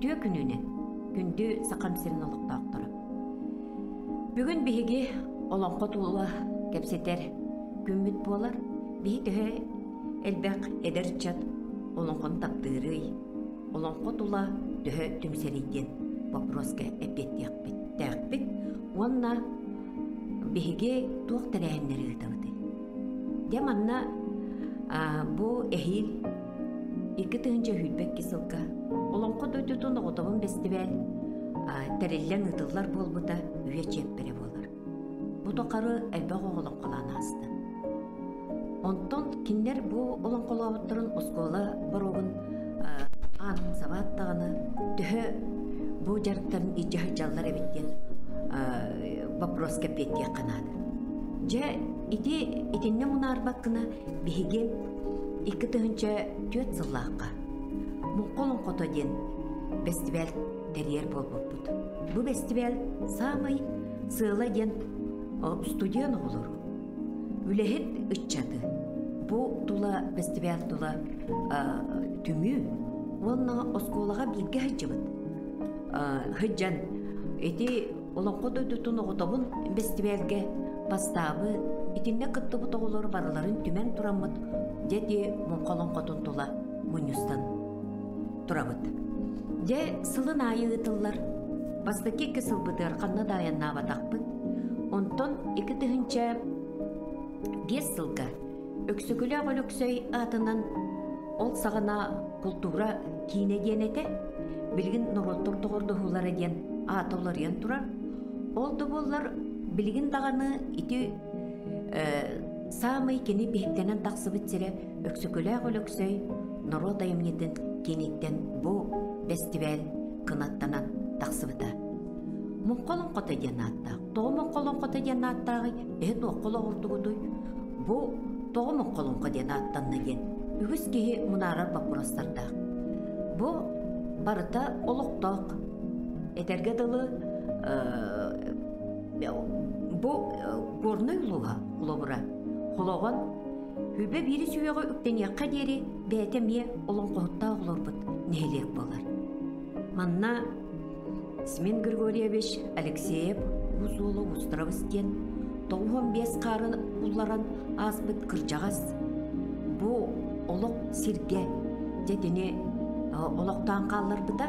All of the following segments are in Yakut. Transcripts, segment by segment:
Үтүө күнүнэн, күндү Сахам сирин олохтоохторо. Бүгүн биһиги олоҥхо тула кэпсэтэр күммүт буолар. Биһи төһө элбэх эдэр ыччат олоҥхону таптыырый, олоҥхо тула төһө түмсэрий диэн боппуруоска эппиэттиэхпит тээхпит уонна биһиги туох тэрээһиннэри ыытабытый? Дьэ манна бу эһиил 2022 сылга Олоҥхо дойдутун оҕотобун бэстибээл тэриллэн ыытыллар буолбута үйэ чиэппэрэ буолар. Бу тухары элбэх оҕо олоҥхолоон ааста. Онтон кинилэр бу олоҥхолообуттарын оскуола боруогун аанын сабаат даҕаны төһө бу дьарыктарын илдьэ сылдьаллар эбит диэн вопроска эппиэттиэххэ наада. Дьэ, ити итиннэ мунаарбаккына биһиги 2004 сыллаахха Муҥха олоҥхото диэн бэстибээл тэрийэр буолбуппут. Бу бэстибээл саамай сыала диэн студент оҕолору, үлэһит ыччаты бу тула бэстибээл тула түмүү уонна оскуолаҕа бииргэ сылдьыбыт сылдьан ити Олоҥхо дойдутун оҕотобун бэстибээлгэ бастаабыт, итиннэ кыттыбыт оҕолору барыларын түмэн тураммыт дьэ ити муҥха олоҥхотун тула мунньустан турабыт. Дьэ, сылын аайы ыытыллар. Бастакы икки сылбытыгар ханна да айаннаабатахпыт. Онтон 2005 сылга Өксөкүлээх Өлөксөй аатынан ол саҕана култуура киинэ диэн этэ, билигин норуоттар доҕордоһуулара диэн аата уларыйан турар. Ол да буоллар билигин даҕаны ити саамай кини биһиктэнэн тахсыбыт сирэ Өксөкүлээх Өлөксөй норуот айымньытын кииниттэн бу бэстибээл кынаттанан тахсыбыта. Муҥха олоҥхото диэн ааттаах. Тоҕо муҥха олоҥхото диэн ааттааҕый? Эһи туохха олоҕурдугутуй? Бу тоҕо муҥха олоҥхо диэн ааттанна диэн үгүс киһи мунаарар боппуруостардаах. Бу барыта олохтоох. Этэргэ дылы, бу Горнай улууһа холобура холоҕон Хүбэ биирис үйэҕэ үктэниэххэ диэри бэйэтэ эмиэ олоҥхоһуттаах олорбут нэһилиэк буолар. Манна Семен Григорьевич Алексеев уус уола Устарабыс диэн 95 хаарын улларан ааспыт кырдьаҕас бу олох сиргэ дьэтини олохтоон хаалларбыта.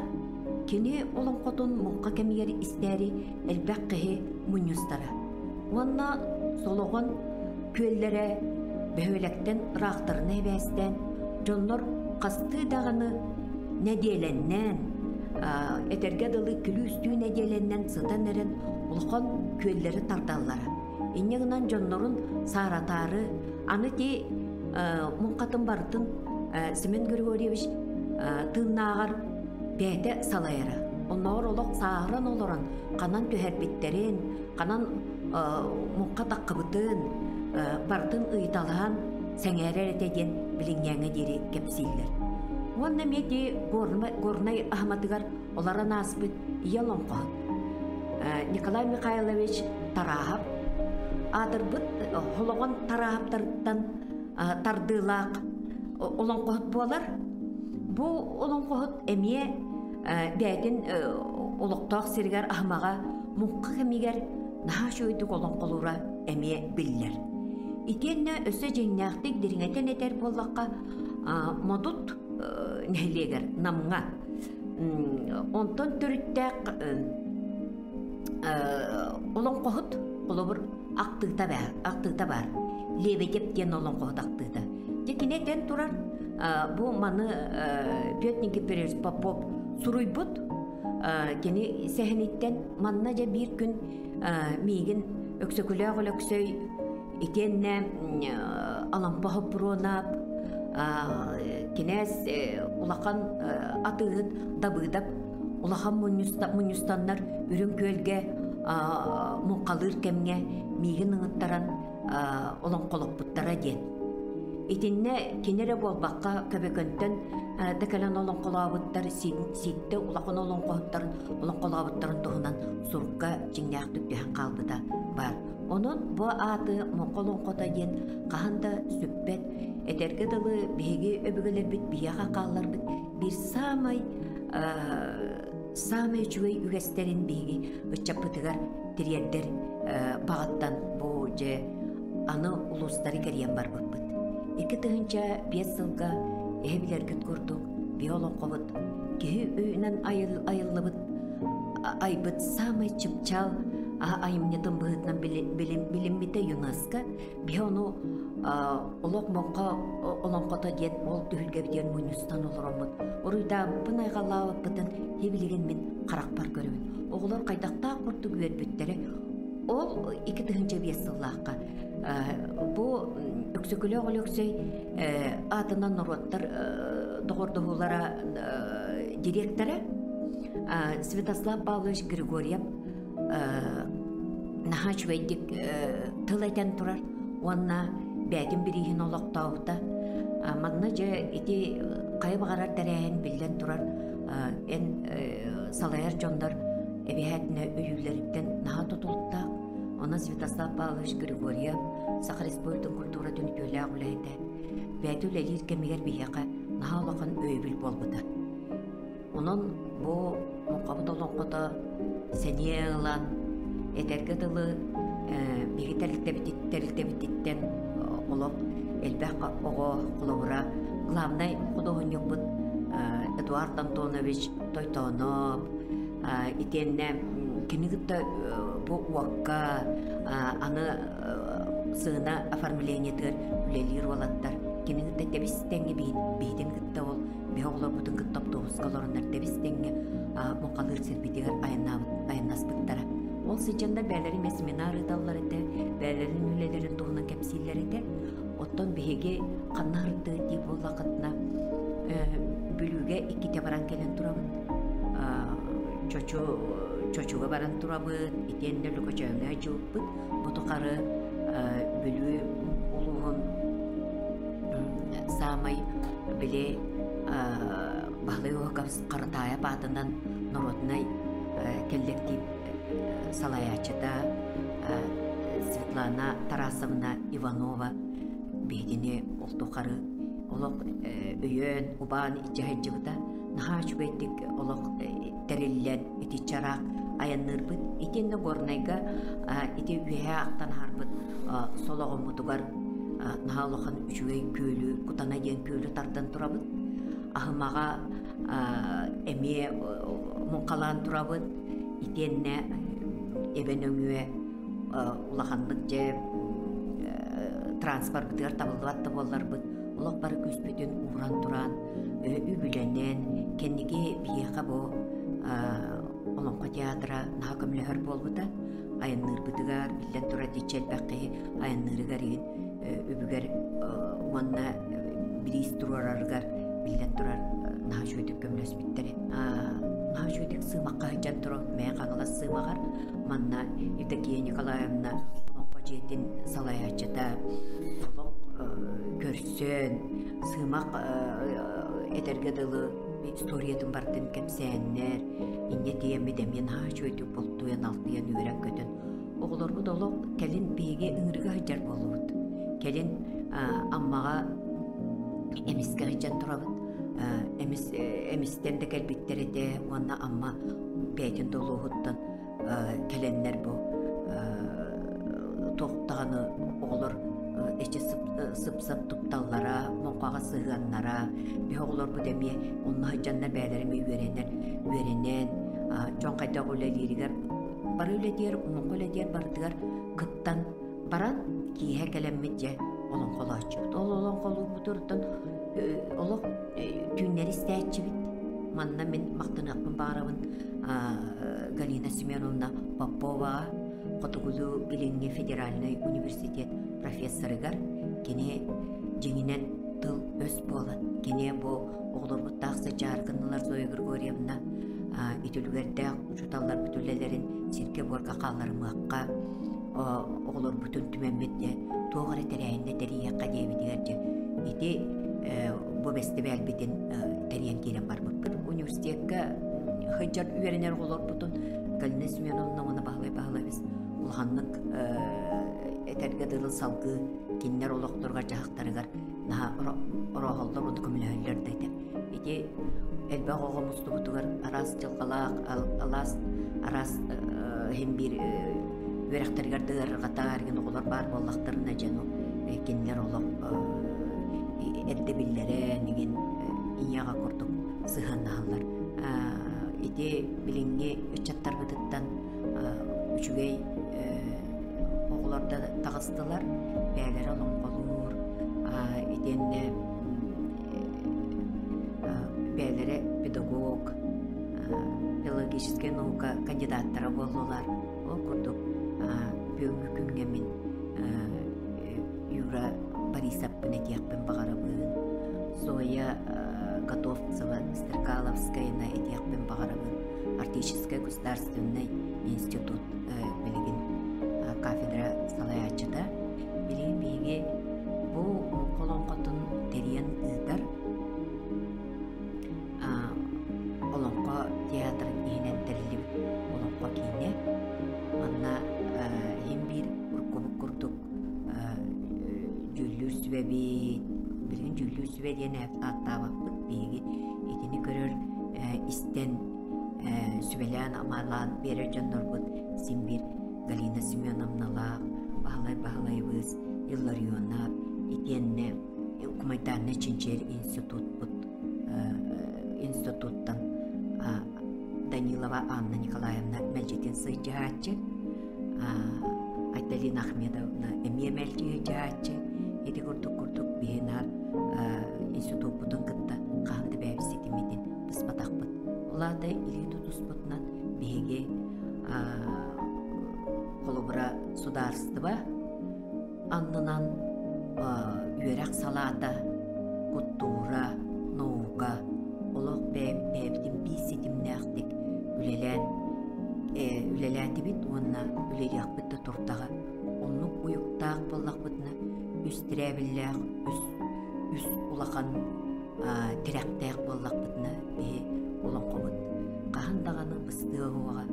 Кини олоҥхотун муҥха кэмигэр истээри элбэх киһи мунньустара. Уонна Солоҕон күөллэрэ бөһүөлэктэн ыраахтарына эбээстээн, дьоннор хастыы даҕаны нэдиэлэннээн, этэргэ дылы күлүүстүү нэдиэлэннэн сытан эрэн улахан күөллэри тардаллара. Инньэ гынан дьоннорун сааратаары, аны ти муҥхатын барытын Семен Григорьевич тыыннааҕар бэйэтэ салайара. Оннооҕор олох сааһыран олорон ханан түһэрбиттэрин, ханан муҥха таххыбытын барытын ыйыталаһан сэҥээрэр этэ диэн билиҥҥээҥҥэ диэри кэпсииллэр. Уонна эмиэ ити Горнай аһыматыгар олорон ааспыт ийэ олоҥхоһут Николай Михайлович Тарааһап аатырбыт Холоҕон Тарааһаптарыттан тардыылаах олоҥхоһут буолар. Бу олоҥхоһут эмиэ бэйэтин олохтоох сиригэр аһымаҕа муҥха кэмигэр наһаа үчүгэйдик олоҥхолуура эмиэ биллэр. Итиэннэ өссө дьиҥнээхтик дириҥэтэн этэр буоллахха, Модут нэһилиэгэр Намҥа онтон төрүттээх олоҥхоһут холобур ахтыыта баар, ахтыыта баар. Лебедев диэн олоҥхоһут ахтыыта. Дьэ кини этэн турар бу маны Петр Никифорович Попов суруйбут кини сэһэниттэн манна дьэ биир күн миигин Өксөкүлээх Өлөксөй итиэннэ Алампа Хоппуруонаап кинээс улахан атыыһыт Дабыыдап улахан мунньустаннар Үрүҥ Күөлгэ муҥхалыыр кэмҥэ миигин ыҥыттаран олоҥхолоппуттара диэн. Итиннэ кини эрэ буолбакка Көбөкөнтөн да кэлэн олоҥхолообуттар Сииттэ улахан олоҥхоһуттарын олоҥхолообуттарын туһунан сурукка дьиҥнээхтик түһэн хаалбыта баар. Онон бу ааты Муҥха олоҥхото диэн хаһан да сүппэт. Этэргэ дылы биһиги өбүгэлэрбит биһиэхэ хаалларбыт биир саамай саамай үчүгэй үгэстэрин биһиги ыччаппытыгар тириэрдэр баҕаттан бу дьэ аны улуустары кэрийэн барбыппыт. 2005 сылга эһэ билэргит курдук биһи олоҥхобут киһи өйүнэн айыллыбыт айбыт саамай чыпчаал айымньытын быһыытынан билиммитэ ЮНЕСКО. Биһи ону олох моҥхо олоҥхото диэн ол түһүлгэбитигэр мунньустан олороммут уруйдаабыппын айҕаллаабыппытын билигин мин харахпар көрөбүн. Оҕолор хайдахтаах курдук үөрбүттэрэ. Ол 2005 сыллаахха бу Өксөкүлээх Өлөксөй аатынан норуоттар доҕордоһуулара директора Святослав Павлович Григорьев наһаа үчүгэйдик тыл этэн турар уонна бэйэтин бирииһин олохтообута. Манна дьэ ити хайа баҕарар тэрээһин биллэн турар эн салайар дьоннор эбиһээтинэ өйүүлэриттэн наһаа тутулуктаах. Онон Святослав Павлович Григорьев Саха Республикатын культуратын үтүөлээх үлэһитэ. Бэйэтэ үлэлиир кэмигэр биһиэхэ наһаа улахан өйөбүл буолбута. Онон бу Муҥхабыт олоҥхото сэниэ ылан, этэргэ дылы биһиги тэрилтэбититтэн олох элбэх оҕо холобура главнай худуоһунньукпут Эдуард Антонович Тойтоонов итиэннэ кини кытта бу уокка аны сыана оформлениетыгар үлэлиир уолаттар кини кытта тэбис тэҥҥэ биһитин кытта ол биһи оҕолорбутун кытта автобуска олороннор тэбис тэҥҥэ муҥхалыыр сирбитигэр айаннаспыттара. Ол сылдьаннар бээлэрин эмиэ семинар ыыталлар этэ, бээлэрин үлэлэрин туһунан кэпсииллэр этэ. Оттон биһиги ханна сырыттыгыт дии буоллаххытына, Бүлүүгэ иккитэ баран кэлэн турабыт. Чочу Чочуга баран турабыт, итиэннэ Лөкөчөөҥҥө дьылпыт. Бу тухары Бүлүү улууһун саамай били Баһылай Уһуков Харатаайап аатынан народнай кэллэктиип салайааччыта Светлана Тарасовна Иванова биһигини ол тухары олох өйөөн, убаан илдьэ сылдьыбыта. Наһаа үчүгэйдик олох тэриллэн ити чараах айанныырбыт. Итиннэ Горнайга ити үөһээ ахтан аһарбыт солоҕоммутугар наһаа улахан үчүгэй күөлү, Кутана диэн күөлү тардан турабыт. Аһымаҕа эмиэ муҥхалаан турабыт. Итиэннэ эбэ нөҥүө улаханнык дьэ транспорпытыгар табыллыбат да буолларбыт, олох бары күүспүтүн ууран туран, үбүлэнэн, кэнники биһиэхэ бу Олоҥхо театра наһаа көмөлөһөр буолбута. Айанныырбытыгар, биллэн турар, иччи элбэх киһи айанныырыгар иһин үбүгэр уонна бириис туруорарыгар биллэн турар наһаа үчүгэйдик көмөлөспүттэрэ. Наһаа үчүгэйдик сыымахха сылдьан турар Мэҥэ Хаҥалас сыымаҕар манна Евдокия Николаевна Олоҥхо дьиэтин салайааччыта олох көрсөн сыымах этэргэ дылы историятын барытын кэпсээннэр инньэ тиийэммит эмиэ наһаа үчүгэйдик бултуйан алтыйан үөрэн-көтөн оҕолорбут олох кэлин биһиги ыҥырыга сылдьар буоллубут. Кэлин Аммаҕа эмискэ сылдьан турабыт. Эмис эмистэн да кэлбиттэр этэ уонна Амма бэйэтин долуоһуттан кэлэннэр бу туох даҕаны оҕолор эчи сып-сап тутталлара, муҥхаҕа сыһыаннара, биһи оҕолорбут эмиэ онно сылдьаннар бэйэлэрэ эмиэ үөрэнэр, үөрэнэн, дьон хайдах үлэлииригэр бары үлэтигэр, муҥха үлэтигэр барытыгар кыттан баран киэһэ кэлэммит дьэ олоҥхолооччубут. Ол олоҥхолуурбутуттан олох түүннэри истээччибит. Манна мин махтаныахпын баҕарабын Галина Семеновна Попова Хотугулуу Илиҥҥи федеральнай университет профессорыгар кини дьиҥинэн тыл-өс буолан кини бу оҕолорбут тахса дьааргыннылар Зоя Григорьевна үтүлүгэрдээх учууталларбыт үлэлэрин сиргэ-буорга хаалларымыахха оҕолорбутун түмэммит дьэ туох эрэ тэрээһиннэ тэрийиэххэ диэбитигэр дьэ ити бу бэстибээлбитин тэрийэн киирэн барбыппыт. Университекка сылдьар үөрэнэр оҕолорбутун Галина Семеновна уонна Баһылай Баһылайбыс улаханнык этэргэ дылы салгыы кинилэр олохторугар-дьаһахтарыгар наһаа орооһоллор уонна көмөлөһөллөр да этэ. Ити элбэх оҕо мустубутугар араас дьылҕалаах, алаас араас иһин биир үөрэхтэригэр да ыарырҕатаар игин оҕолор баар буоллахтарына дьэ ну кинилэр олох эрдэ биллэрэн игин ийэҕэ курдук сыһыаннаһаллар. Ити билиҥҥи ыччаттарбытыттан үчүгэй оҕолор да таҕыстылар, бэйэлэрэ олоҥхолуур, итиэннэ бэйэлэрэ педагог, филологическай наука кандидаттара буоллулар. Ол курдук бүгүҥҥү күҥҥэ мин Юра Борисовпын этиэхпин баҕарабын, Зоя Готовцева Стрекаловскаяны этиэхпин баҕарабын, Арктическай государственнай институт билигин кафедра салайааччыта. Билигин биһиги бу олоҥхотун тэрийэн ыытар Олоҥхо театрын иһинэн тэриллибит Олоҥхо киинэ. Манна иһин биир уруккубут курдук дьүүллүүр сүбэбит, билигин дьүүллүүр сүбэ диэн ааттаабаппыт биһиги итини көрөр, истэн, сүбэлээн-амалаан биэрэр дьоннорбут син биир Галина Семеновналаах, Баһылай Баһылайыбыс, Илларионов итиэннэ Гуманитарнай чинчийэр институтпут институттан Данилова Анна Николаевна мэлдьитин сылдьыһааччы, Айталина Ахмедовна эмиэ мэлдьи сылдьыһааччы. Ити курдук курдук биһи наар институппутун кытта хаһан да бэйэбит ситиммитин быспатахпыт. Ол аата илии тутуспутунан биһиги холобура судаарыстыба аннынан үөрэх салаата, култуура, наука олох бэйэбитин биир ситимнээхтик үлэлээн үлэлээтибит уонна үлэлиэхпит да турдаҕа. Оннук уйуктаах буоллахпытына үс тирээбиллээх, үс, үс улахан тирэхтээх буоллахпытына биһи олоҥхобут хаһан даҕаны быстыа суоҕа,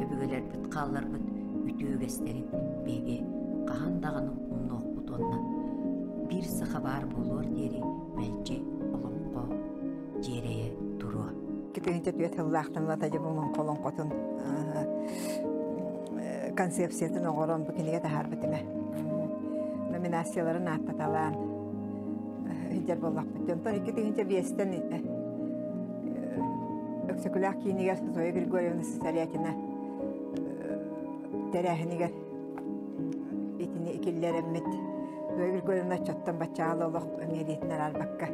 өбүгэлэрбит хаалларбыт үтүө үгэстэрин биһиги хаһан даҕаны умнуохпут уонна биир саха баар буолуор диэри мэлдьи олоҥхо дьиэрэйэ туруо. 2004 сыллаахтан ылата дьэ бу олоҥхотун концепциятын оҥорон бу кинигэ таһаарбыт этэ. Номинацияларын ааттаталаан сылдьар буоллахпыт. Онтон 2005-тэн Өксөкүлээх киинигэр Зоя Григорьевна Сысарятина тэрээһинигэр итини киллэрэммит Зоя Григорьевна оччоттон баччаалы олох миэриэтин араарбакка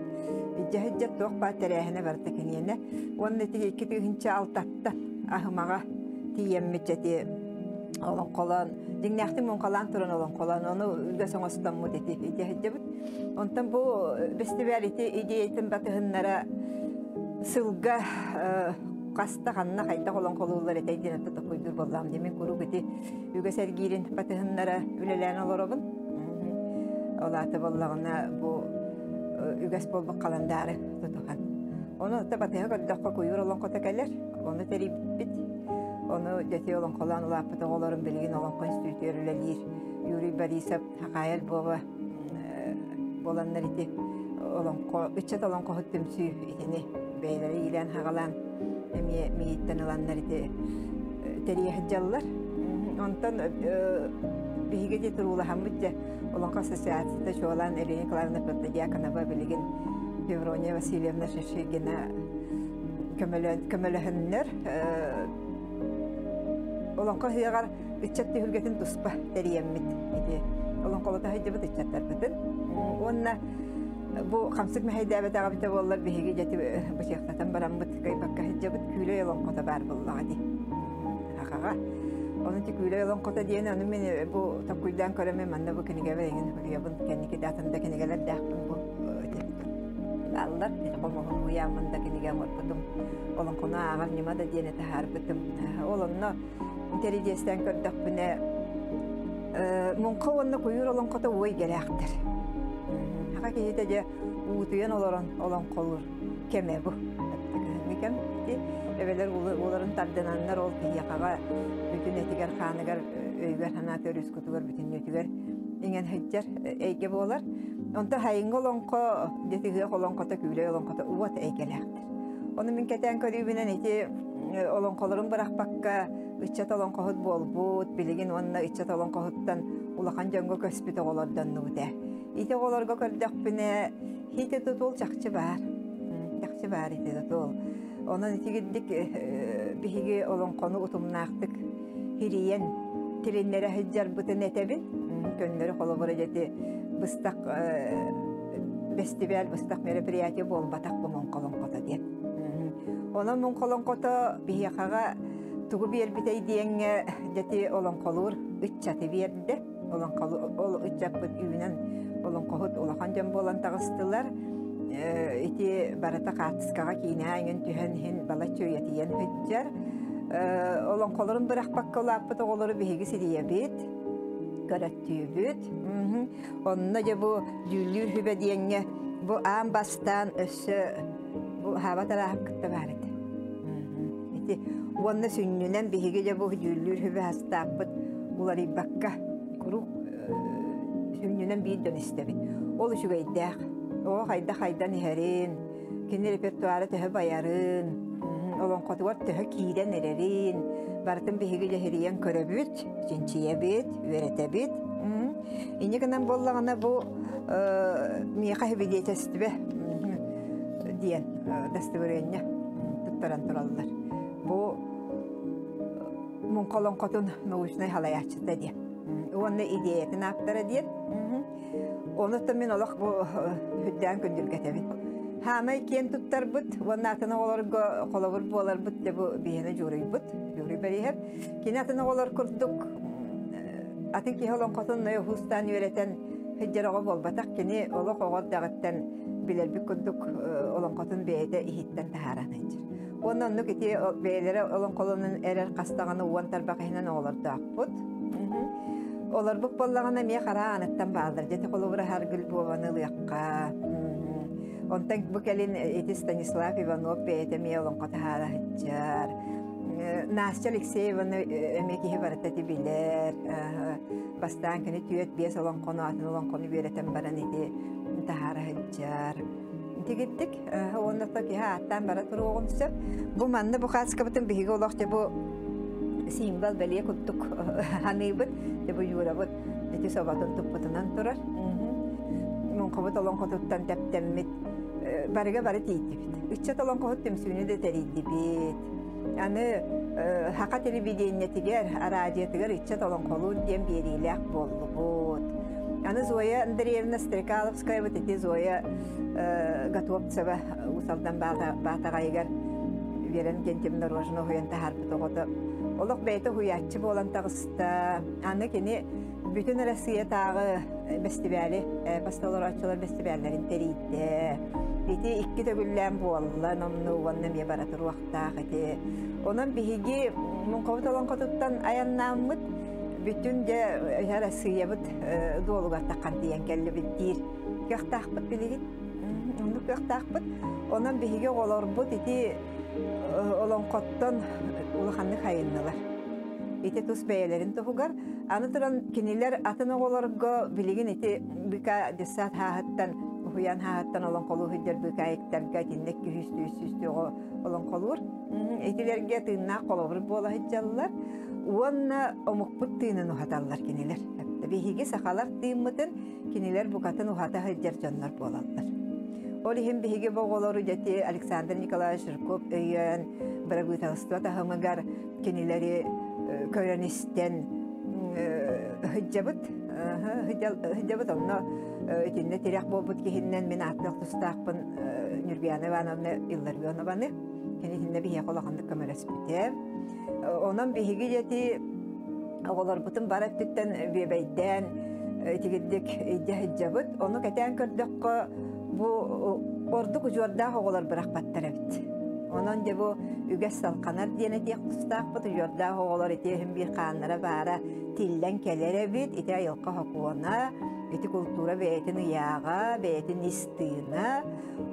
илдьэ туох баар тэрээһинэ барыта киниэнэ уонна ити 2006-ттан аһымаҕа тиийэммит эти олоҥхолоон дьиҥнээхтик муҥхалаан туран олоҥхолоон ону үгэс оҥостоммут ити ити сылдьабыт онтон бу бэстибээл ити идеятын батыһыннара сылга хаста ханна хайдах олоҥхолууллар этэй диэн ата токуйдуур буоллаҕым дии мин куруук ити үгэс эргиирин батыһыннара үлэлээн олоробун ол аата буоллаҕына бу үгэс буолбут халандаары тутуһан ону ата батыһа көрдөххө куйуур олоҥхото кэлэр ону тэрийбиппит ону дьэти олоҥхолоон улааппыт оҕолорум билигин олоҥхо институтугар үлэлиир Юрий Борисов Хахаайа Львова буоланнар ити олоҥхо ыччат олоҥхоһут түмсүү итини бэйэлэрэ иилээн-хаҕалаан эмиэ миигиттэн ыланнар ити тэрийэ сылдьаллар. Онтон биһиги ити туруулаһаммыт дьэ Олоҥхо ассоциацията чуолаан Елена Николаевна Протодьяконова билигин Феврония Васильевна Шишигина көмөлөһөннөр Олоҥхо ыһыаҕар ыччат түһүлгэтин туспа тэрийэммит ити олоҥхолото сылдьыбыт ыччаттарбытын уонна бу хамсык мэһэйдээбэтэҕэ эбитэ буоллар биһиги дьэти бычыахтатан бараммыт кыайбакка сылдьабыт күүлэй олоҥхото баар буоллаҕа дии сахаҕа ону ити күүлэй олоҥхото диэн ону мин бу толкуйдаан көрөммүн манна бу кинигэбэр эҥин суруйабын кэнники да атын да кинигэлэрдээхпин бу бааллар хомоһун уйааммын да кинигэ оҥорбутум олоҥхону ааҕар ньыма да диэни таһаарбытым ол онно интэриэстээн көрдөхпүнэ муҥха уонна куйуур олоҥхото уой гэлээхтэр саха киһитэ дьэ уутуйан олорон олоҥхолуур кэмэ бу кыһыҥҥы кэм эбэлэр ууларын тардынаннар ол киһиэхэҕэ бүтүн этигэр хааныгар өйүгэр санаатыгар үс кутугар бүтүннүүтүгэр иҥэн сылдьар эйгэ буолар. Онто хайыҥҥы олоҥхо, дьэ ыһыах олоҥхото, күүлэй олоҥхото уот эйгэлээхтэр. Ону мин кэтээн көрүүбүнэн ити олоҥхолорун бырахпакка ыччат олоҥхоһут буолбут, билигин уонна ыччат олоҥхоһуттан улахан дьоҥҥо көспүт оҕолордоннубут ээ. Ити оҕолорго көрдөхпүнэ, ити тутул чахчы баар. Чахчы баар ити тутул. Онон итигирдик биһиги олоҥхону утумнаахтык хирийэн тилиннэрэ сылдьарбытын этэбин. Көннөрү холобура дьэти быстах бэстибээл, быстах мероприятие буолбатах бу муҥхолоҥхото диэн. Онон муҥхолоҥхото биһиэхэҕэ тугу биэрбитэй диэҥҥэ дьэти олоҥхолуур ыччаты биэрдэ. Олоҥхолу ол ыччаппыт үүнэн олоҥхоһут улахан дьон буолан таҕыстылар. Ити барыта хаартыскаҕа киинэҕэ иҥэн түһэн иһин балачча үйэтийэн сылдьар. Олоҥхолорун бырахпакка улааппыт оҕолору биһиги сирийэбит, көрөттүүбүт. Онно дьэ бу дьүүллүүр сүбэ диэҥҥэ бу аан бастаан өссө бу хаабат арааһап кытта баар этэ. Ити уонна сүнньүнэн биһиги дьэ бу дьүүллүүр сүбэ хастааппыт уларыйбакка куруук сүнньүнэн биир дьон истэбит. Ол үчүгэйдээх. Оҕо хайдах хайдан иһэрин, кини репертуара төһө байарын, олоҥхотугар төһө киирэн эрэрин, барытын биһиги дьэһирийэн көрөбүт, чинчийэбит, үөрэтэбит. Инньэ гынан буоллаҕына бу миэхэ свидетельстве диэн дастыбырыанньа туттаран тураллар. Бу муҥха олоҥхотун научнай халайааччыта диэн. Уонна идеятын ааптара диэн. Онуттан мин олох бу үрдээн күндүргэтэбин. Хаамай киэн туттарбыт уонна атын оҕолорго холобур буоларбыт дьэ бу биһиэнэ дьууруйбут, дьууруй бэриһэр. Кини атын оҕолор курдук атын киһи олоҥхотун уһуустаан үөрэтэн сылдьар оҕо буолбатах. Кини олох оҕо эрдэҕиттэн билэрбит курдук олоҥхотун бэйэтэ иһиттэн таһааран сылдьар. Уонна оннук ити бэйэлэрэ олоҥхолонон эрэр хас даҕаны уон тарбах иһинэн оҕолордоохпут. Олорбут буоллаҕына эмиэ хара ааныттан бааллар. Дьэ холобура Харгыл Буобаны ылыахха. Онтон бу кэлин ити Станислав Иванов бэйэтэ эмиэ олоҥхо таһаара сылдьар. Настя Алексееваны эмиэ киһи барыта ити билэр. Бастаан кини түөрт биэс олоҥхону атын олоҥхону үөрэтэн баран ити таһаара сылдьар. Тигиттик уонна то киһи ааттаан бара туруоҕун сөп. Бу манна бу хааскабытын биһиги олох дьэ бу символ бэлиэ курдук ханыыбыт, дьэ бу юрабыт ити соботун туппутунан турар. Муҥхабыт олоҥхотуттан тэптэммит барыга бары тиийдибит. Ыччат олоҥхоһут түмсүүнү да тэрийдибит. Аны Хака телевидениетигэр, араадьыйатыгар ыччат олоҥхолуур диэн биэриилээх буоллубут. Аны Зоя Андреевна Стрекаловская вот ити Зоя Готовцева Уус Алдан Баатаҕайыгар Вера Иннокентьевна Рожина уһуйан таһаарбыт оҕото. Олох бэйэтэ уһуйааччы буолан таҕыста. Аны кини бүтүн Россиятааҕы бэстибээли, бастолорооччулар бэстибээллэрин тэрийдэ. Ити икки төгүллээн буолла, номнуо уонна эмиэ бара туруохтаах ити. Онон биһиги Муҥхабыт олоҥхотуттан айаннааммыт бүтүн дьэ Россиябыт дуолугар таххан тиийэн кэллибит диир кыахтаахпыт билигин. Оннук кыахтаахпыт. Онон биһиги оҕолорбут ити олоҥхоттон улаханнык хайыннылар. Ити тус бэйэлэрин туһугар. Аны туран кинилэр атын оҕолорго билигин ити быка детсад хааһыттан уһуйаан хааһыттан олоҥхолуу сылдьар быыкаайыктарга итиннэ 200-300 оҕо олоҥхолуур. Итилэргэ тыыннаах холобур буола сылдьаллар уонна омукпут тыынын уһаталлар кинилэр. Биһиги сахалар тыыммытын кинилэр букатын уһата сылдьар дьоннор буолаллар. Ол иһин биһиги бу оҕолору дьэти Александр Николаевич Жирков өйөөн, бырабыыталыстыба таһымыгар кинилэри көрөн-истэн сылдьабыт. Сылдьабыт онно итиннэ тирэх буолбут киһиннэн мин ааттыах тустаахпын Нюргуяна Ивановна Илларионованы. Кини итиннэ биһиэхэ улаханнык көмөлөспүтэ. Онон биһиги дьэти оҕолорбутун бар өттүттэн бүөбэйдээн итигирдик илдьэ сылдьабыт. Ону кэтээн көрдөххө, бу ордук удьуордаах оҕолор бырахпаттар эбит. Онон дьэ бу үгэс салҕанар диэн этиэх тустаахпыт. Удьуордаах оҕолор ити иһин биир хааннара баара тиллэн кэлэр эбит. Ити айылҕа сокуона, ити култуура бэйэтин ыйааҕа, бэйэтин ис тыына.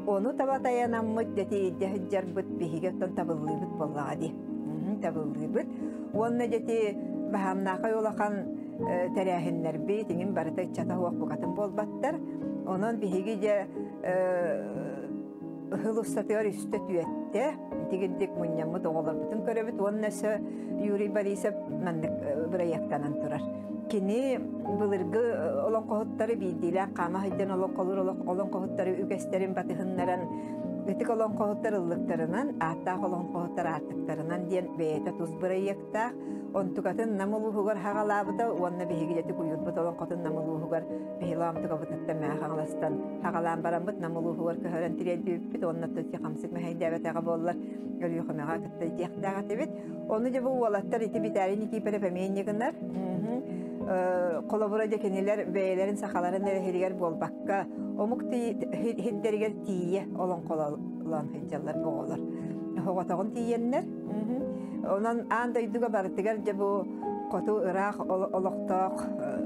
Ону таба тайанаммыт, дьэ илдьэ сылдьарбыт биһиги оттон табыллыыбыт буоллаҕа дии. Табыллыыбыт. Уонна дьэти баһаамнаахай улахан тэрээһиннэрбит иҥин барыта ыччата суох букатын буолбаттар. Онон биһиги дьэ ыһыл устатыгар үстэ түөттэ итигирдик мунньаммыт оҕолорбутун көрөбүт уонна өссө Юрий Борисов маннык бырайыактанан турар. Кини былыргы олоҥхоһуттары биирдиилээх хаама сылдьан олоҥхолуур олоҥхоһуттары үгэстэрин батыһыннаран ытык олоҥхоһуттар ыллыктарынан, ааттаах олоҥхоһуттар аартыктарынан диэн бэйэтэ тус бырайыактаах. Онтукатын Нам улууһугар хаҕалаабыта уонна биһиги дьэ куйуурбут олоҥхотун Нам улууһугар биһилаам тукабытыттан мээ хаҥаластан хаҕалаан бараммыт Нам улууһугар көһөрөн тириэрдибиппит уонна тути хамсык мэһэйдээбэтэҕэ буоллар Өлүөхүмэҕэ кытта диэхтээх этибит. Ону дьэ бу уолаттар ити Виталий Никифоров эмиэ инньэ гынар. Холобура дьэ кинилэр бэйэлэрин сахаларын эрэ иһигэр буолбакка омук сирдэригэр тиийэ олоҥхолоон сылдьаллар бу оҕолор. Оҕотоҕун тиийэннэр. Онон аан дойдуга барытыгар дьэ бу хоту ыраах олохтоох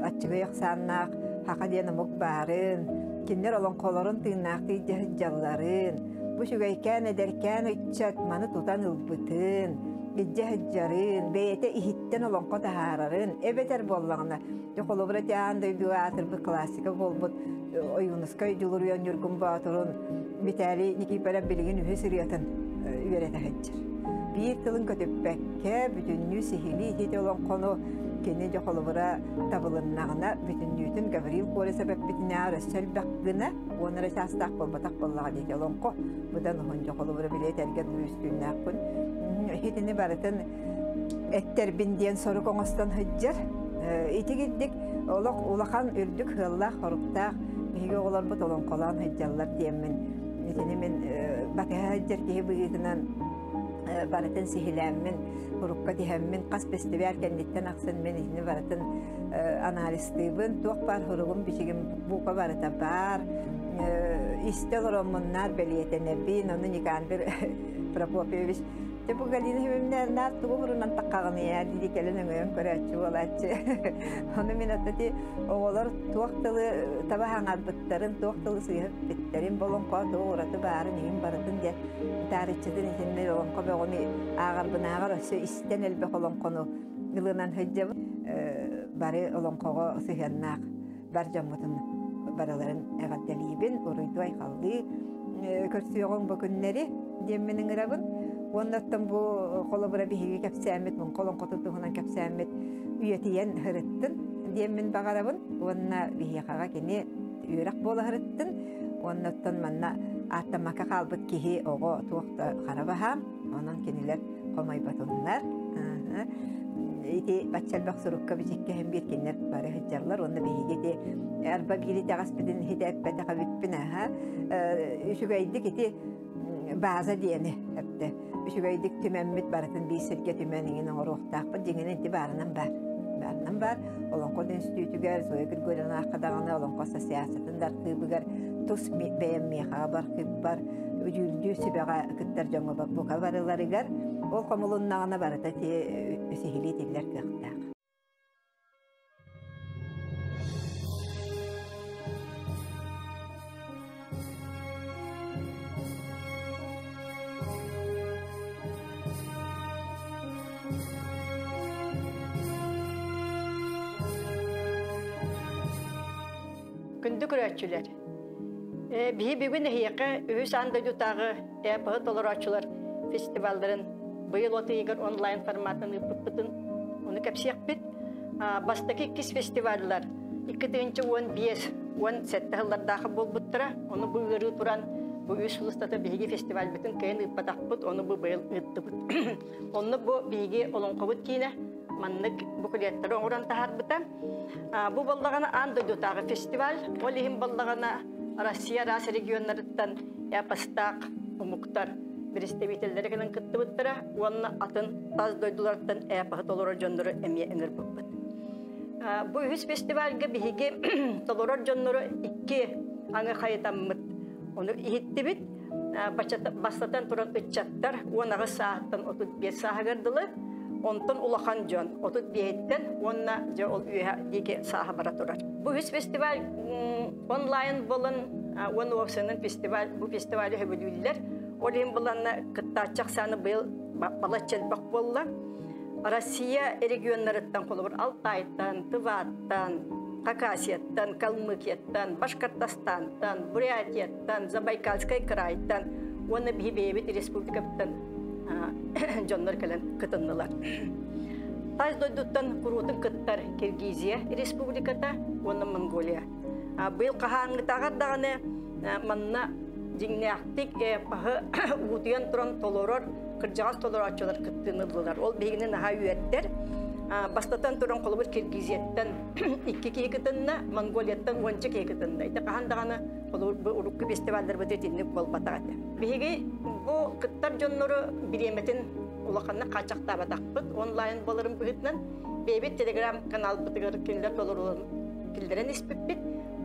аччыгый ахсааннаах саха диэн омук баарын, кинилэр олоҥхолорун тыыннаахтыы сылдьалларын, бу үчүгэйкээн эдэркээн ыччат маны тутан ылбытын, илдьэ сылдьарын, бэйэтэ иһиттэн олоҥхо таһаарарын, эбэтэр буоллаҕына, дьэ холобура ити аан дойдуга аатырбыт классика буолбут Ойуунускай Дьулуруйан Ньургун Боотурун Виталий Никифоров билигин үһүс ырыатын үөрэтэ сылдьар. Биир тылын көтүппэккэ, бүтүннүү сиһилии ити олоҥхону кини дьэ холобура табылыннаҕына бүтүннүүтүн Гаврил Колесов эппитинээҕэр өссө элбэх гына уон эрэ чаастаах буолбатах буоллаҕа диэки олоҥхо быдан уһун дьэ холобура били этэргэ дылы үстүүннээхпин итини барытын эттэрбин диэн сорук оҥостон сылдьар итигирдик олох улахан үрдүк сыаллаах соруктаах биһиги оҕолорбут олоҥхолоон сылдьаллар диэммин итини мин батыһа сылдьар киһи быһыытынан барытын сиһилээммин урукка тиһэммин хас бэстибээл кэнниттэн ахсын мин итини барытын анализтыыбын туох баар суругум бичигим бука барыта баар истэ олороммуннаар бэлиэтэнэбин ону Никандр Прокопьевич Дьэ бу Галина Семеновна наар тугу мурунан таххаҕыный дии кэлэн өҥөйөн көрөөччү буолааччы. Ону мин аттати оҕолор туох тылы таба хаҥарбыттарын, туох тылы сыыһа эппиттэрин, болоҥхо туох ураты баарын иһин барытын диэн таарыччытын итиннэ олоҥхо бөҕөнү ааҕарбынааҕар өссө истэн элбэх олоҥхону ылынан сылдьабын. Бары олоҥхоҕо сыһыаннаах бар дьоммутун барыларын эҕэрдэлиибин, уруйдуу-айхаллыы көрсүөҕүҥ бу күннэри диэммин ыҥырабын. Уонна оттон бу холобура биһиги кэпсээммит, муҥха олоҥхотун туһунан кэпсээммит үйэтийэн сырыттын диэммин баҕарабын. Уонна биһиэхэҕэ кини үөрэх буола сырыттын. Уонна оттон манна ааттаммакка хаалбыт киһи оҕо туох да хара баһаам. Онон кинилэр хомойботуннар. Ити бачча элбэх сурукка бичиккэ иһин биир кинилэр бары сылдьаллар уонна биһиги ити арба биир итэҕэспитин иһитээппэтэх эбиппин аха үчүгэйдик ити бааза диэни эптэ үчүгэйдик түмэммит барытын биир сиргэ түмэн иҥин оҥоруохтаахпыт дьиҥинэн ити баарынан баар баарынан баар Олоҥхо институтугар Зоя Григорьевнаахха даҕаны Олоҥхо ассоциациятын да архыыбыгар тус бэйэм миэхэҕэ бар архыыппар дьүүллүүр сүбэҕэ кыттар дьоҥҥо бука барыларыгар ол хомулуннаҕына барыта ити сиһилии тиллэр кыахтаах. Күндү көрөөччүлэр, Биһи бүгүн эһиэхэ үһүс аан дойдутааҕы эпоһы толорооччулар фестивалларын быйыл от ыйыгар онлайн форматын ыыппыппытын ону кэпсиэхпит. Бастакы иккис фестиваллар 2015 17 сыллардаах буолбуттара. Ону бу ыарыы туран бу үс сыл устата биһиги фестивальбытын кыайан ыыппатахпыт, ону бу быйыл ыыттыбыт. Онно бу биһиги олоҥхобут киинэ маннык буклеттары оҥорон таһаарбыта. Бу буоллаҕына аан дойдутааҕы фестиваль, ол иһин буоллаҕына Россия араас регионнарыттан эпостаах омуктар представителлэрэ кэлэн кыттыбыттара уонна атын тас дойдулартан эпоһы толорор дьоннору эмиэ ыҥырбыппыт. Бу үһүс фестивальга биһиги толорор дьоннору икки аҥы хайытаммыт. Ону иһиттибит. Бастатан туран ыччаттар 18 сааһыттан 35 сааһыгар дылы, онтон улахан дьон 35-тэн уонна дьэ ол үөһэ диэки сааһа бара турар. Бу үһүс фестиваль онлайн буолан уонна уопсайынан фестиваль бу фестивали сөбүлүүллэр. Ол иһин буланна кыттааччы ахсаана быйыл балачча элбэх буолла. Россия регионнарыттан холобур Алтайтан, Тываттан, Хакасияттан, Калмыкияттан, Башкортостантан, Бурятияттан, Забайкальскай крайтан уонна биһи бэйэбит республикабыттан дьоннор кэлэн кытыннылар. Тас дойдуттан куруутун кыттар Киргизия республиката уонна Монголия. Быйыл хаһааҥҥытааҕар даҕаны манна дьиҥнээхтик эпоһы уутуйан туран толорор кырдьаҕас толорооччулар кыттыыны ыллылар. Ол биһигини наһаа үөрдэр. Бастатан туран холобур Киргизияттан икки киһи кытынна, Монголияттан уонча киһи кытынна. Ити хаһан даҕаны холобур бу урукку фестивалларбыт итинник буолбатах этэ. Биһиги бу кыттар дьоннору бириэмэтин улаханнык хааччахтаабатахпыт онлайн буоларын быһыытынан бэйэбит телеграм каналбытыгар кинилэр толорууларын киллэрэн испиппит.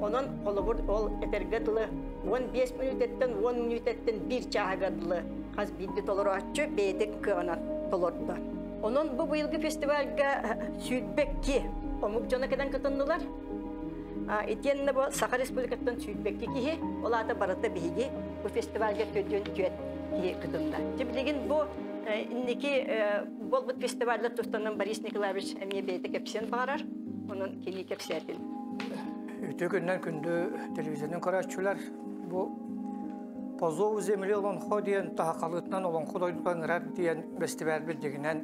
Онон холобур ол этэргэ дылы 15 мүнүүтэттэн 10 мүнүүтэттэн биир чааһыгар дылы хас биирдии толорооччу бэйэтин кыаҕынан толордо. Онон бу быйылгы фестивальга 22 омук дьоно кэлэн кытыннылар. Итиэннэ бу Саха Республикаттан 22 киһи, ол аата барыта биһиги бу фестивальга 44 киһи кытынна. Билигин бу инники буолбут фестивальдар тустанан Борис Николаевич эмиэ бэйэтэ кэпсиэн баҕарар. Онон кини кэпсээтин. Үтүө күннэн күндү телевизионный көрөөччүлэр, бу «По зову земли Олоҥхо» диэн таһақалыытынан Олоҥхо дойдутун ыҥырар диэн бэстибээлбит дьиҥинэн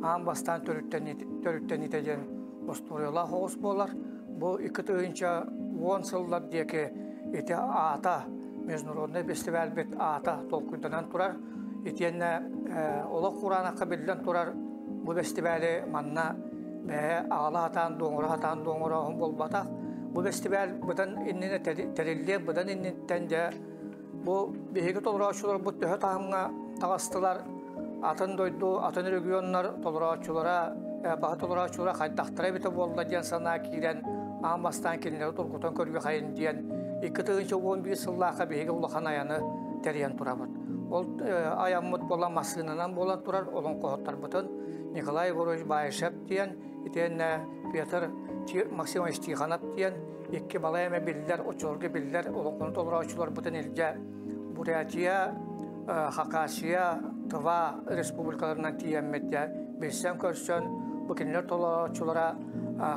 аан бастаан төрүттэниитэ диэн остуоруйалаах оҕус буолар. Бу 2010 сыллар диэки ити аата международный фестивальбит аата толкуйданан турар. Итиэннэ олох кураанахха биллэн турар бу фестивали манна бэйэ аҕала сатаан дуоҥура сатаан дуоҥура буолбатах. Бу фестиваль быдан иннинэ тэриллиэн быдан инниттэн дьэ бу биһиги толорооччуларбыт төһө таһымҥа таҕыстылар, атын дойду, атын регионнар толорооччулара, баһа толорооччулара хайдахтара эбитэ буолла диэн санаа киирэн, аан бастаан кинилэри тургутан көрүөхайын диэн 2011 сыллаахха биһиги улахан айаны тэрийэн турабыт. Ол айаммыт буолан массыынанан буолан турар олоҥхоһуттарбытын Николай Егорович Баишев диэн, итиэннэ Петр Максимович Тихонов диэн икки балай эмэ биллэр, оччолорго биллэр олоҥхону толорооччуларбытын илдьэ Бурятия, Хакасия, Тыва республикаларынан тиийэммит дьэ билсэн көрсөн, бу кинилэр толорооччулара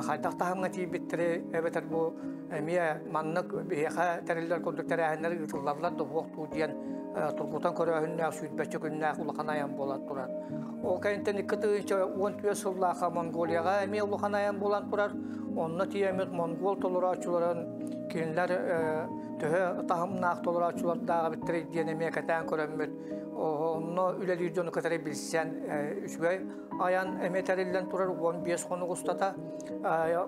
хайдах таһымҥа тиийбиттэри эбэтэр бу эмиэ маннык биһиэхэ тэриллэр курдук тэрээһиннэр ыытыллаллар да суох диэн тургутан көрөөһүннээх сүүрбэччэ күннээх улахан айан буолан турар. Ол кэнниттэн 2014 сыллаахха Монголияҕа эмиэ улахан айан буолан турар. Онно тиийэммит монгол толорооччуларын кинилэр төһө таһымнаах толорооччулардааҕа биттэрий диэн эмиэ кэтээн көрөммүт, онно үлэлиир дьону кытары билсэн үчүгэй айан эмиэ тэриллэн турар 15 хонук устата.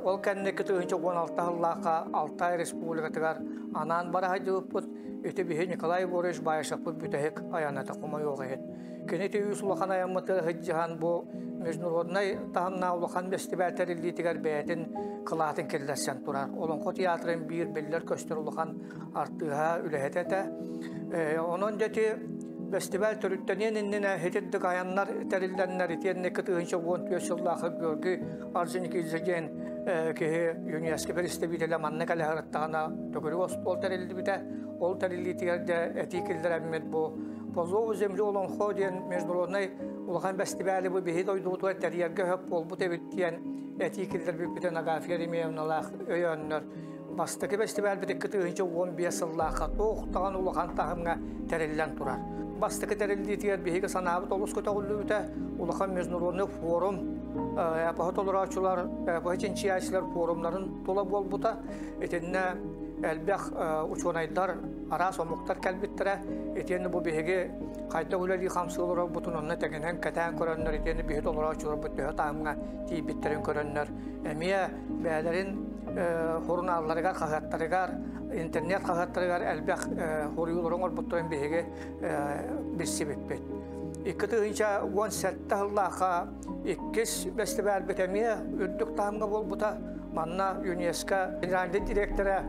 Ол кэннэ 2016 сыллаахха Алтай Республикатыгар анаан бара сылдьыбыппыт. Ити биһи Николай Егорович Баишевпыт бүтэһик айаната хомойуох иһин. Кини үс улахан айаммыты сылдьыһан бу международнай таһымнаах улахан фестиваль тэриллиитигэр бэйэтин кылаатын киллэрсэн турар. Олоҥхо театрын биир биллэр көстөр улахан артыыһа үлэһитэ этэ. Онон дьэти фестиваль төрүттэниэн иннинэ хитирдик айаннар тэриллэннэр итиэннэ 2014 сыллаахы Георгий Орджоникидзе диэн киһи ЮНЕСКО представителэ манна кэлэ сырыттаҕына төгүрүк остуол тэриллибитэ. Ол тэриллиитигэр дьэ этии киллэрэммит бу «По зову земли Олоҥхо» диэн международный улахан фестивали бу биһи дойдубутугар тэрийэргэ сөп буолбут эбит диэн этии киллэрбиппитин Агафья Еремеевналаах өйөөннөр бастакы фестивальбит 2015 сыллаахха туох улахан таһымҥа тэриллэн турар. Бастакы тэриллиитигэр биһиги санаабыт олус көтөҕүллүбүтэ улахан международный форум эпоһы толорооччулар, эпоһы чинчийээччилэр форумнарын тула буолбута. Итиннэ элбэх учуонайдар, араас омуктар кэлбиттэрэ. Итиэннэ бу биһиги хайдах үлэлии хамсыы олорорбутун онно тэҥинэн кэтээн көрөннөр, итиэннэ биһи толорооччуларбыт төһө таһымҥа тиийбиттэрин көрөннөр, эмиэ бэйэлэрин сурунаалларыгар, хаһыаттарыгар, интернет хаһыаттарыгар элбэх хоруйуулары оҥорбуттарын биһиги билсибиппит. 2017 сыллаахха иккис фестивальбит эмиэ үрдүк таһымҥа буолбута. Манна ЮНЕСКО генеральный директора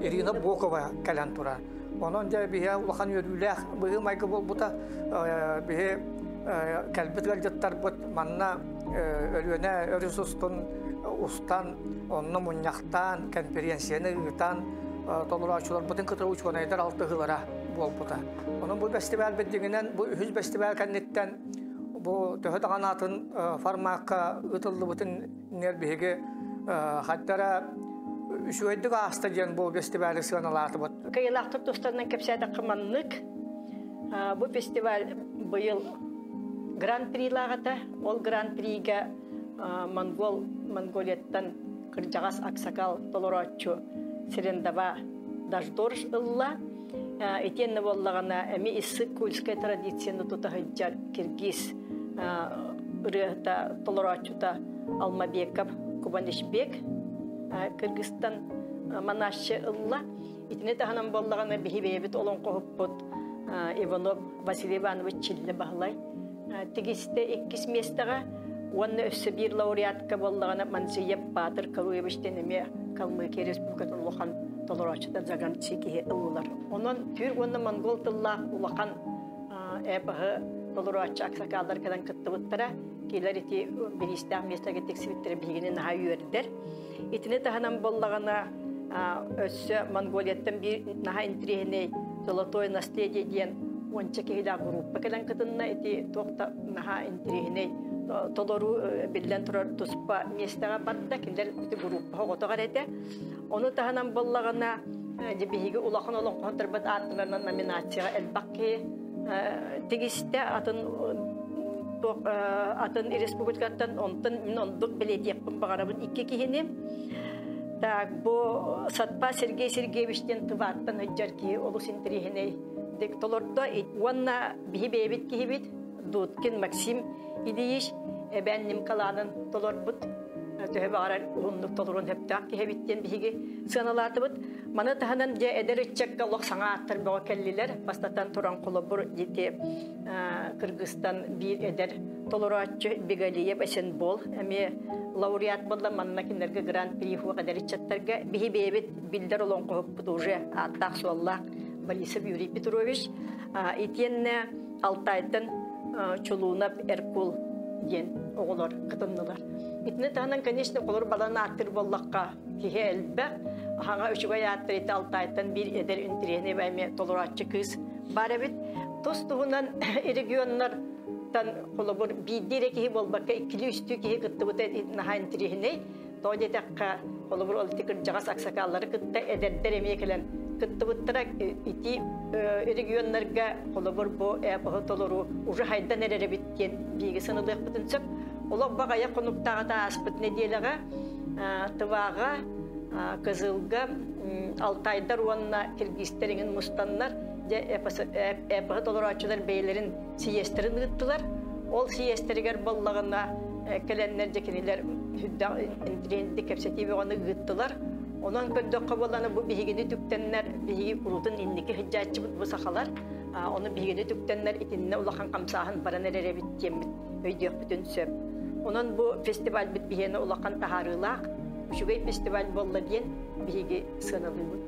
Ирина Бокова кэлэн турар. Онон дьэ биһи улахан үөрүүлээх быһыы майгы буолбута. Биһи кэлбит ыалдьыттарбыт манна Өлүөнэ өрүс устун устан, онно мунньахтаан, конференцияны ыытан, толорооччуларбытын кытары учуонайдар алтыһыылара буолбута. Онон бу фестиваль дьиҥинэн бу үһүс фестиваль кэнниттэн бу төһө даҕаны атын формакка ыытыллыбытын биһиги Хаттара үчүгэйдик ааста диэн бу фестивали сыаналаатыбыт. Кыайыылаахтар тустарынан кэпсээтэххэ маннык. Бу фестиваль быйыл Гран-прилаах этэ. Ол Гран-прига Монгол Монголияттан кырдьаҕас аксакал толорооччу Сирендава Даждорж ылла. Итиэннэ буоллаҕына эми Иссык-Кульскай традицияны тута сылдьар киргиз ырыаһыта толорооччута Алмабеков Кубанычбек Кыргызстан манааччы ылла. Итини таһынан буоллаҕына биһи бэйэбит олоҥхоһуппут Иванов Василий Иванович Чиллэ Баһылай тигистэ иккис миэстэҕэ уонна өссө биир лауреатка буоллаҕына Манзиев Баатыр Каруевич диэн эмиэ Калмыкия Республикатын улахан толорооччута Заганчи киһи ыллылар. Онон түүр уонна монгол тыллаах улахан эпоһы толорооччу аксакааллар кэлэн кыттыбыттара. Кинилэр ити бириистээх миэстэгэ тиксибиттэрэ биһигини наһаа үөрдэр. Итини таһынан буоллаҕына өссө Монголияттан биир наһаа интириэһинэй «Золотое наследие» диэн уонча киһилээх группа кэлэн кытынна. Ити туох да наһаа интириэһинэй толоруу биллэн турар туспа миэстэҕэ барда. Кинилэр ити группа оҕотох эрэ этэ. Ону таһынан буоллаҕына биһиги улахан олоҥхоһуттарбыт ааттарынан номинацияҕа элбэх киһи тигистэ атын атын республикаттан онтон мин оннук бэлиэтиэхпин баҕарабын икки киһини. Так, бу Сатпа Сергей Сергеевич диэн Тываттан сылдьар киһи олус интэриэһинэй дик толордо. Уонна биһи бэйэбит киһибит Дудкин Максим Ильич эбээн Нимкалаанын толорбут төһө баҕарар уһуннук толоруон сөптөөх киһибит диэн биһиги сыаналаатыбыт. Маны таһынан дьэ эдэр ыччакка олох саҥа ааттар бөҕө кэллилэр. Бастатан туран холобур дити Кыргызстан биир эдэр толорооччу Бегалиев Эсенбол эмиэ лауреат буолла манна кинилэргэ гран-при хуох эдэр ыччаттарга биһи бэйэбит биллэр олоҥхоһуппут уже ааттаах-суоллаах Борисов Юрий Петрович итиэннэ Алтайтан Чулуунап Эркул диэн оҕолор кытыннылар. Итини таһынан, конечно, оҕолор балан ааттыр буоллахха киһи элбэх. Хаҥа үчүгэй ааттар ити Алтайтан биир эдэр интириэһинэй эмиэ толорооччу кыыс баар эбит. Тус туһунан регионнартан холобур биирдии эрэ киһи буолбакка иккилии-үстүү киһи кыттыбыта наһаа интириэһинэй. Тоҕо диэтэххэ, холобур ол ити кырдьаҕас аксакааллары кытта эдэрдэр эмиэ кэлэн кыттыбыттара ити регионнарга холобур бу эпоһы толоруу уже хайдан эрэр эбит диэн биһиги саналыахпытын сөп. Олох баҕайа хонуктааҕыта ааспыт нэдиэлэҕэ Тываҕа, Кызылга Алтайдар уонна киргизтэр иҥин мустаннар дьэ эпоһы толорооччулар бэйэлэрин сийиэстэрин ыыттылар. Ол сийиэстэригэр буоллаҕына кэлэннэр дьэ кинилэр сүрдээх интириэһинэйдик кэпсэтии бөҕөнү ыыттылар. Онон көрдөххө буоллаҕына бу биһигини түктэннэр биһиги куруутун инники сылдьааччыбыт бу сахалар. Ону биһигини түктэннэр итиннэ улахан хамсааһын баран эрэр эбит диэммит өйдүөхпүтүн сөп. Онон бу фестивальбыт биһиэнэ улахан таһаарыылаах, үчүгэй фестиваль буолла диэн биһиги сыаналыыбыт.